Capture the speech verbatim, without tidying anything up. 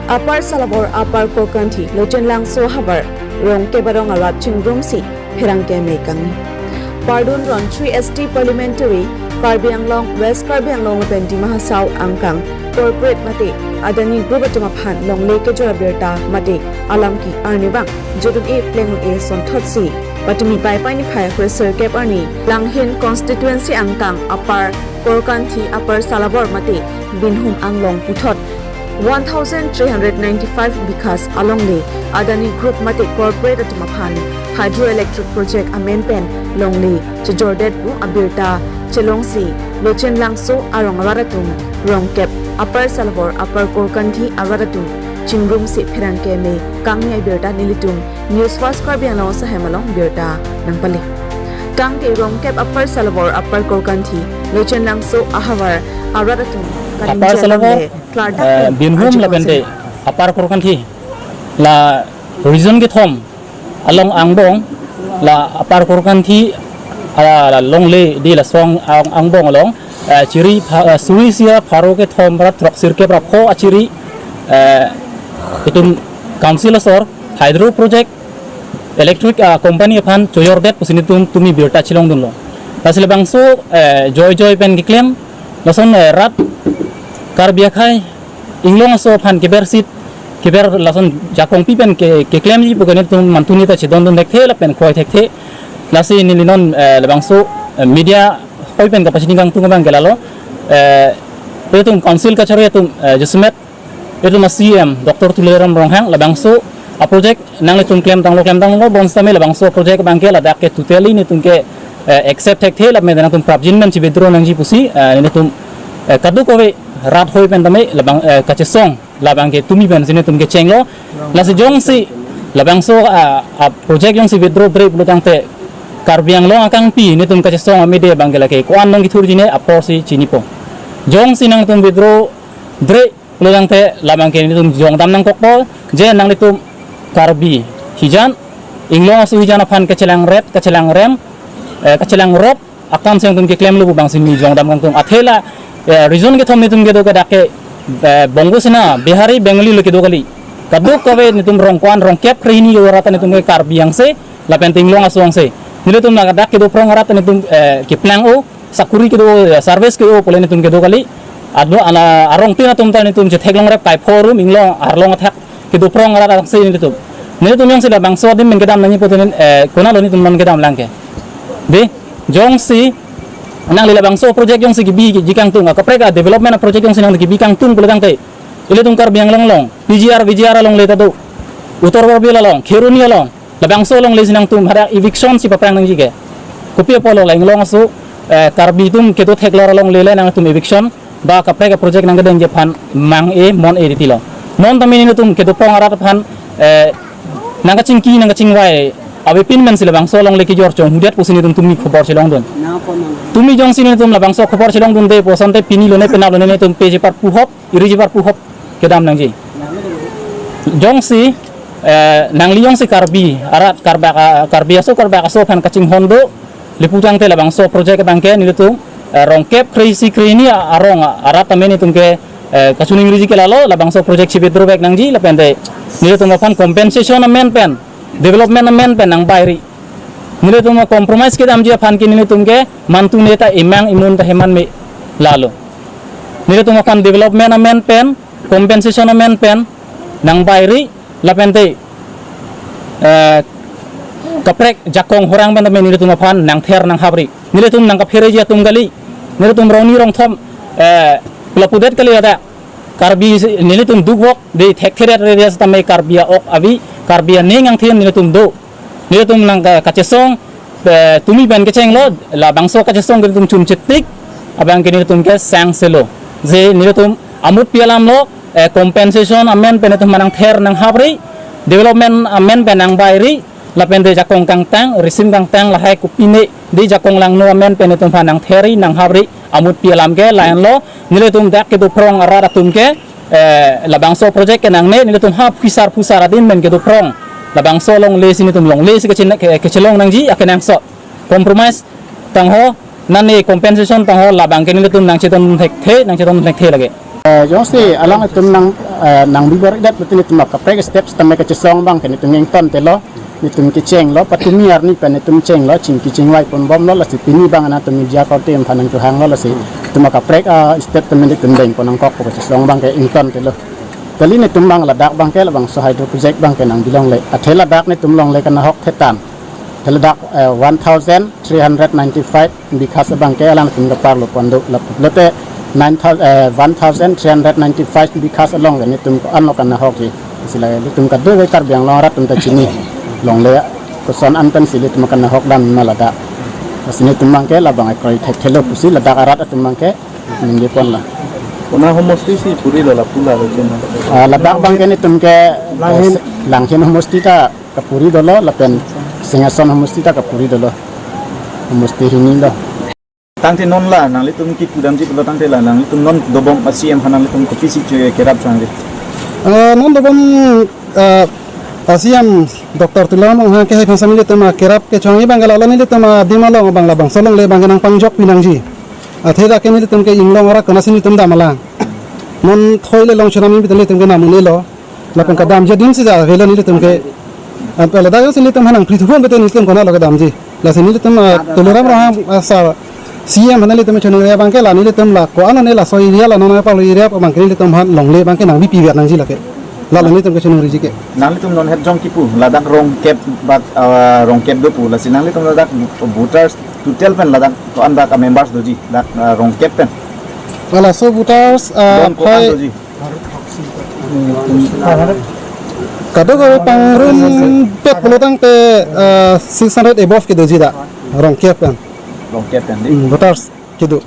Upper Salabor, Upper Korkanthi, Lochenlangso ahavar Rongkep arong arat chingrumsi pherangke amei kangni. Pardon Ron three S T Parliamentary, Karbi Anglong, West Karbi Anglong lapen Dima Hasao angkang corporate mate Adani Group atum aphan longle kejor abirta mate alam ke-arni abang jodun-e plengdun-e asonthotsi patumi Paipai niphai kre sirkep arni Langhin constituency angkang Upper Korkanthi, Upper Salabor mate Binhum Anglong puthot one thousand three hundred ninety-five bighas alongle Adani Group mate corporate atum aphan hydroelectric project amen pen longle chejordet pu abirta chelongsi Lochenlangso arong arat atum Rongkep, Upper Salabor, Upper Korkanthi arat atum chingrumsi pherangke amei kangni abirta nelitum News First Karbi Anglong asahem along birta nangpale. Tangte Rongkep, Upper Salabor, Upper Korkanthi, Lochenlangso ahavar arat atum Upper kaningje Salabor, alongle klardak eh, pen Binhum arjupo lapente sini. Upper Korkanthi la region kethom along angbong la Upper Korkanthi, ah, la longle di laso ang, angbong along, eh, chiri pha-, eh, suri sia pharo kethom ra throk sirkep ra pho achiri, eh, itum council asor hydro project electric, ah, company aphan chojordet pusi nelitum tumi birta chelongdunlo. Lasi labangso, eh, joi joi pen keklem lason, eh, rat Karbi akhei inglong aso aphan kebersit keber lason jakong pi pen ke, keklemji pu ke nelitum mantu neta chedondun thekthe lapen kroi thekthe. Lasi neli non, eh, labangso, eh, media hoi pen kapachini kangtung abang ke lalo, eh, itum council kachari atum, eh, jasemet itum a-C E M Doctor Tuliram Ronghang labangso a-project nanglitum klemtanglo klemtanglo bonsitame labangso a-project abang ke ladak ke totally nelitum ke, eh, accept thekthe lapen nangtum prapjin men chi withdraw nangji pusi, eh, nelitum, eh, kadokave rat hoi pen tame labang, eh, kachesong labang ke tumi pensi nelitum kechenglo. Lasi jongsi labangso, ah, a-project jongsi withdraw-dre pulo tangte Karbi Anglong akangpi nelitum kachesong amede abang ke lake ko-an long kethurji ne aporsi chinipo. Jongsi nangtum withdraw-dre pulo tangte labang ke nelitum jongdam nangkokpo je nanglitum Karbi hijan inglong aso hijan aphan kachelang ret, kachelang rem, eh, kachelang rop akam si nangtum keklemlo pu bangsi neli jongdam kangtung. Athe la, eh, region kethom nelitum kedo ke dak ke, eh, Bongo Sena, Bihari, Bengali lo kedo kali. Kadokave nelitum rong ko-an Rongkep krehini yo rata nelitum ke Karbi angse lapente inglong aso angse. Nelitum ladak kedo phrong rata nelitum, eh, keplang-o, sakuri kedo, eh, service kedo pule nelitum kedo kali. Ado ana arong tin atum ta nelitum chetheklong rep kai pho arum inglong arlong athak kedo phrong arat angse nelitum. Nelitum jongsi labangso adim pen kedam nangji pute nen, eh, konatlo nelitum non kedam lang ke. Dei, jongsi nangli labangso project jongsi kebi ji kangtung, akaprek a-development project jongsi nangli kebi kangtung pulo tangte ilitum Karbi Anglong along, P G R, V G R alongle ta do. Uttar Borbil along, Kheroni along, labangso alongle si nangtum hadak eviction si paprang nangji ke. Kopi apotlo la inglong aso, eh, Karbi atum kedo theklong alongle le nangtum eviction ba kaprek a-project nangkedengji aphan mang-e mon-e titilo. Non tame nelitum kedo phrong arat aphan, eh, nangkachingki nangkachingvai avepin mensi labangso alongle kejor chonghudet pusi nelitum tumi khobor chelongdun. Tumi jongsi nelitum labangso khobor chelongdunde pu asonte pini lone penap lone nelitum pe jepar puhop, iri jepar puhop kedam nangji. Jongsi, eh, nangli jongsi Karbi arat Karbak a-, Karbi aso Karbak aso aphan kachinghon do, lapu tangte labangso project abang ke nelitum, eh, Rongkep kre-isi krehini arong arat tame nelitum ke, eh, kachiningriji ke lalo, labangso project si withdraw back nangji lapente nelitum aphan compensation amen pen, development amen pen nangbairi. Nelitum a-compromise kedamji aphan ke nelitum ke mantu neta imang imun ta heman me lalo. Nelitum aphan development amen pen, compensation amen pen nangbairi lapente, eh, kaprek jakong horang pen tame nelitum aphan nangther nanghapri. Nelitum nangkaphereji atum kali. Nelitum rongni rongthom, eh, lapudet kali ada. Karbi si, nelitum dukvok dei, thekthedet rere sitame Karbi a-ok avi, Karbi aning angthin nelitum do. Nelitum nangka-, kachesong, eh, tumi pen kechenglo, labangso kachesong ke nelitum chun chetik abang ke nelitum ke sangselo. Je nelitum amut pi alam lo, eh, compensation amen pen nelitum aphan nangther nanghapri, development amen pen nangbairi, lapente jakong kangtang, risim kangtang lahai kopine dei jakong langno amen pen nelitum aphan nangtherri nanghapri amut pi alam ke lahenlo. Nelitum dak kedo phrong arat atum ke, eh, labangso project ke nangne, nelitum ha phusar phusar adim pen kedo phrong labangso alongle si nelitum longle si kechin-, ke-, kechelong nangji akenangsot. Compromise tangho, nane compensation tangho labang ke nelitum nangchedon thekthe, nangchedon thekthe lake. Eh, jongsi alanglitum nang, Eh, nang bibor idat betul netum akaprek step sitame kachesong abangke netum ingtontelo, netum kechenglo, patumi arni pen netum chenglo, chingki chingvai ponbomlo, lasi pini abang nangtum media korte aphan nangkehanglo, lasi netum akaprek, ah, step tame netum dengpon nangkokpo, kachesong abangke ingtontelo. Kali netum abang ladak abangke labangso hydro project abangke nang bilongle. Athe ladak netum longle kanahok thetan. Athe ladak, eh, one thousand three hundred ninety-five bighas abangke alangtum kaparlo pon do, lapu lote nine thousand, eh, one thousand three hundred ninety-five bighas along netum ko-an lo kanahokji. Lasi la netum kadokave Karbi Anglong arat atum ta chini. Longle koson an pensi netum kanahok dam ma ladak. Lasi netum abangke labang akroi thekthelo pusi ladak arat atum abangke ningjeponlo. Konat homosti si purilo lapu la lo chena? Ah, ladak abangke netum ke, eh, Langhin. Langhin homosti ta kapuri dolo lapen Singhason homosti ta kapuri dolo. Homosti hini lo. Tangte non la nanglitum kipu damji pulo tangte la nanglitum non dobom a-C M aphan nanglitum kopisi cho kerap chongji? Ah, non dobom, ah, a-C M Doctor Tuliram Ronghang kehai aphan sami nelitum akerap kechongji abangke la nelitum adim along abang labangso longle abangke nangpangjokpi nangji. Athe dak ke nelitum ke inglong arat konatsi nelitum dam alang. Non thoi le long chonam nelitum ke dam un-elo. Lapen kedamji adim si ja avelo nelitum ke. Anta ladak jongsi nelitum aphan nangpri thuhon bete nelitum konatlo kedamji. Lasi nelitum, ah, Tuliram Ronghang, ah, sir, C M aphan nelitum choningri abangke la nelitum la ko-an ne laso area la non apalo area abangke nelitum aphan longle abangke nangbipi vet nangji lake. La nelitum ke choningriji ke. Nanglitum non het jong kipu ladak Rongkep bak, ah, Rongkep do pu, lasi nanglitum ladak voters total pen ladak ko-an dak members doji dak, ah, Rongkep pen? Laso voters, ah, Don ko-an phai doji? Kadokave pangrumpet pulo tangte, ah, six hundred above kedoji dak Rongkep pen. Rongkep pen di? Hmm, voters kedo.